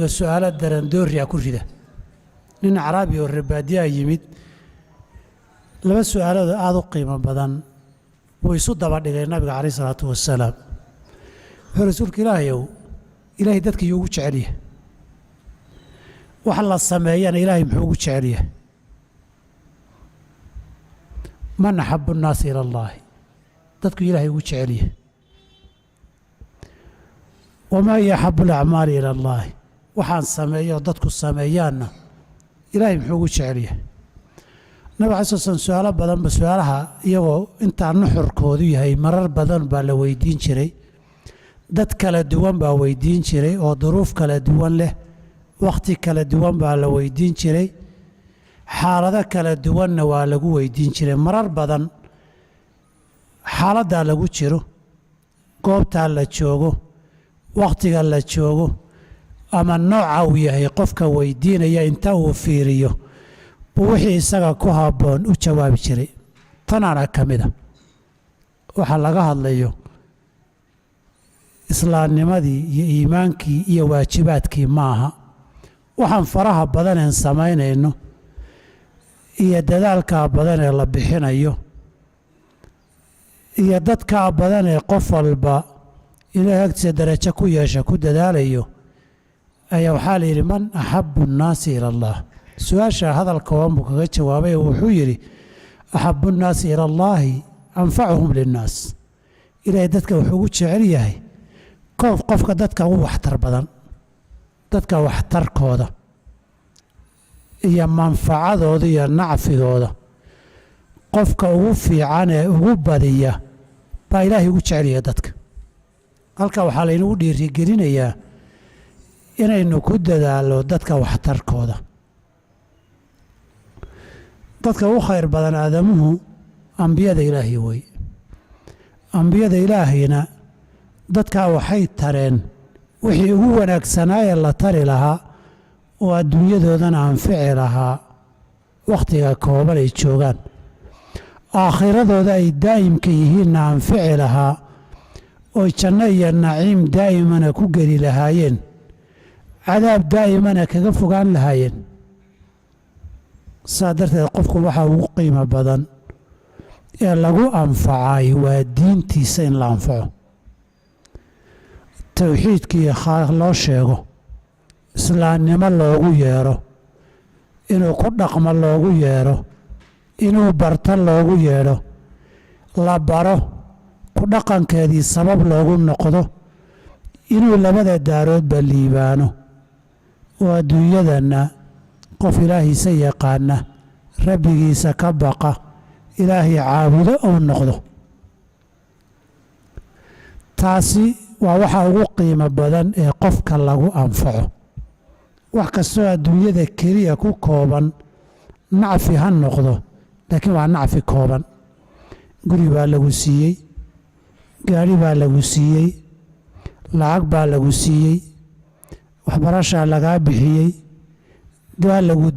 Su-aalo darandooriya ku rida. Nin Caraabi oo rebaadiyaa yimid, laba su-aalood aada u qiimo badan buu isu daba dhigay nabiga caleyh isalaatu wasalaam. Wuxuu: "Rasuulka Ilaahayow, Ilaahay dadka yuu ugu jecel yahay? Wax la sameeyana Ilaahay muxuu ugu jecel yahay? Man axabu nnaasi ila allaahi, dadku Ilaahay ugu jecel yahay. Wamaa hiya axabu alacmaali ila allaahi, waxaan sameeyo dadku sameeyaanna Ilaahay muxuu ugu jecel yahay?" Nabig alai sl slam su-aalo badanba, su-aalaha iyagoo intaa nuxurkoodu yahay, marar badan baa la weydiin jiray. Dad kala duwan baa weydiin jiray oo duruuf kala duwan leh, wakhti kala duwan baa la weydiin jiray, xaalado kala duwanna waa lagu weydiin jiray. Marar badan xaaladdaa lagu jiro, goobtaa la joogo, wakhtiga la joogo ama nooca uu yahay qofka weydiinaya inta uu fiiriyo buu wixii isaga ku habboon u jawaabi jiray. Tanaana ka mid a. Waxaa laga hadlayo islaamnimadii iyo iimaankii iyo waajibaadkii maaha. Waxaan faraha badaneen samaynayno iyo dadaalkaa badan ee la bixinayo iyo dadkaa badan ee qof walba inuu agtiisa darajo ku yeesha ku dadaalayo ayaa waxaa la yidhi: "Man axabu nnaasi ila allah?" Su-aasha hadal kooban buu kaga jawaabay oo wuxuu yidhi: "Axabu nnaasi ila allaahi anfacuhum linnaas." Ilaahay dadka wuxuu ugu jecel yahay koof qofka dadka ugu waxtar badan, dadka waxtarkooda iyo manfacadooda iyo nacfigooda qofka ugu fiican ee ugu badiya baa Ilaahay ugu jecel yahay dadka. Halka waxaa laynagu dhiirigelinayaa inaynu ku dadaallo dadka waxtarkooda. Dadka ugu khayr badan aadamuhu ambiyada Ilaahay wey. Ambiyada Ilaahayna dadkaa waxay tareen wixii ugu wanaagsanaa ee la tari lahaa oo adduunyadoodana anfici lahaa wakhtiga kooban ay joogaan, aakhiradooda ay daa'imka yihiinna anfici lahaa, oy janno iyo naciim daa'imana ku geli lahaayeen, cadaab daa'imana kaga fogaan lahaayeen. Saa darteed qofku waxaa ugu qiimo badan ee lagu anfacay waa diintiisa in la anfaco, towxiidkii loo sheego, islaamnimo loogu yeero, inuu ku dhaqmo loogu yeero, inuu barto loogu yeedho, la baro, ku dhaqankeedii sabab loogu noqdo, inuu labada daaroodba liibaano oo adduunyadanna qof Ilaahiisa yaqaana, Rabbigiisa ka baqa, Ilaahay caabudo uu noqdo. Taasi waa waxa ugu qiimo badan ee qofka lagu anfaco. Wax kastoo adduunyada keliya ku kooban nacfi ha noqdo, laakiin waa nacfi kooban. Guri baa lagu siiyey, gaadhi baa lagu siiyey, lacag baa lagu siiyey, waxbarashaa lagaa bixiyey, waa lagu